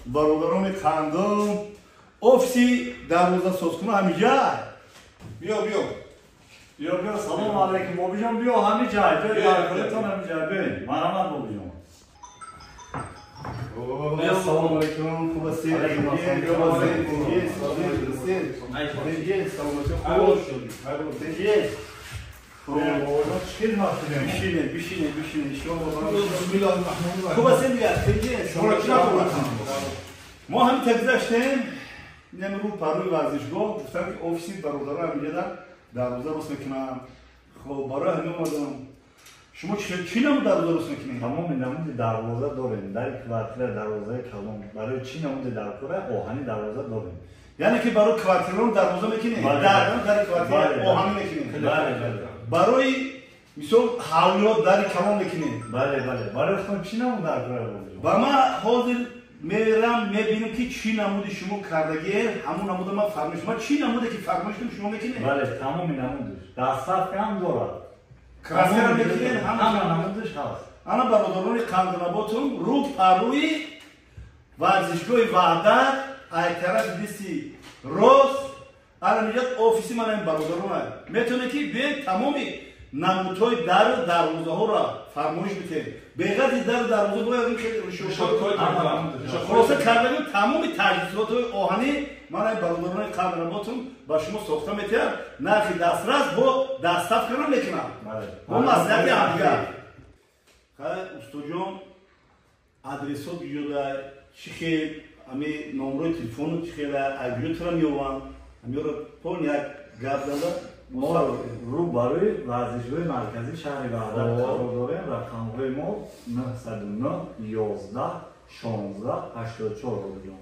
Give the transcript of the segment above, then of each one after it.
Бародарони қандум, офиси дарвозасозкуна ҳамиҷа. Биё, биё. Биё, биё, салом алейкум, бобиҷон, биё, ҳамиҷа, ҷои даркоритон ҳамиҷа, биёед. Марҳамат, бобиҷон. Ассалому алайкум, хуб ҳастед? Бишинед, бишинед, бишинед. Хуб ҳастед дигар? Мо ҳамин гузаштем, инам рӯ паррӯи варзишгоҳ, гуфтам ки офиси бародарон ҳамиҷа дарвоза рост мекунам. Хоб, барои ҳамин омадам. Шумо чӣ намуд дарвоза рост мекунед? Тамоми намуди дарвоза дорем. Дар квартира дарвозаи калон. Барои чӣ намуди даркора оҳани дарвоза дорем. Яъне ки барои квартираон дарвоза мекунед? Дар квартира оҳанӣ мекунед? Бале, бале. Барои мисол ҳавлиҳо дари калон мекунед? Бале, бале. Барои худтон чӣ намуд даркора? Ба ман ҳозир мерам мебинам ки чӣ намуди шумо кардагие, ҳамон намуда ман фармоиш. Ман чӣ намуде ки фармоиш кунам, шумо мекунед? Бале, тамоми намудиш. Дастсафка ҳам дорад. Краскара мекунед? Ҳама намудиш ҳаст. Ана бародарони қанднаботум, рӯ паррӯи варзишгоҳи Ваҳдат, ай тарафи дисти рост, ана меҷад офиси ман ин бародарона. Метавонед ки биёед тамоми намудҳои дару дарвозаҳоро фармоиш битед. Беғарзи дару дарвоза бояд ин хеле хулоса кардагим тамоми таҷҳизотҳои оҳанӣ ман ай бародарони қанднаботум ба шумо сохта метиҳам. Нархи дастрас бо доставка намекунам. Бо маслиҳати ҳамдигар. Хай, устоҷон, адресҳо куҷода, чӣ хел, ами номрои телефону чӣ хел, агрютра меёванд, амиёро пон як гап зада. Мо рӯ барои варзишгоҳи марказии шаҳри Ваҳдат қарор дорем. Рақамҳои мо 909 11 16 84 бобиҷон.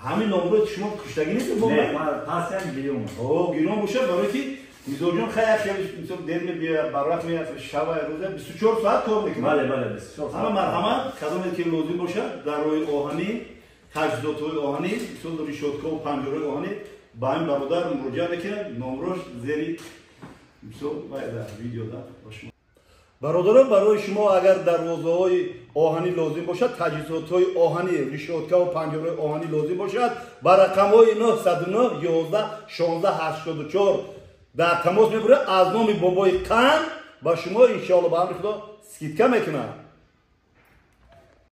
Ҳамин номрои шумо куштагӣ нест? Не, пас як гирён. О, гирён бошад, барои ки мизоҷон хай як хел мисол дер мебиёяд, барвақт меояд, шаба рӯза 24 соат кор мекунад. Бале, бале, 24 соат. Ҳама марҳамат, кадоме ки лозим бошад, дарҳои оҳанӣ, таҷҳизотҳои оҳанӣ, мисол решоткаҳо, панҷораҳои оҳанӣ, ба ҳамин бародар муроҷиат мекунад. Номрош зери мисол вайда видеода ба шумо. Бародарон, барои шумо агар дарвозаҳои оҳанӣ лозим бошад, таҷҳизотҳои оҳанӣ, решоткаву панҷораҳои оҳанӣ лозим бошад, ба рақамҳои 909 11 16 84 дар тамос мебурад. Аз номи бобои қанд ба шумо иншоалло ба амри Худо скидка мекунад.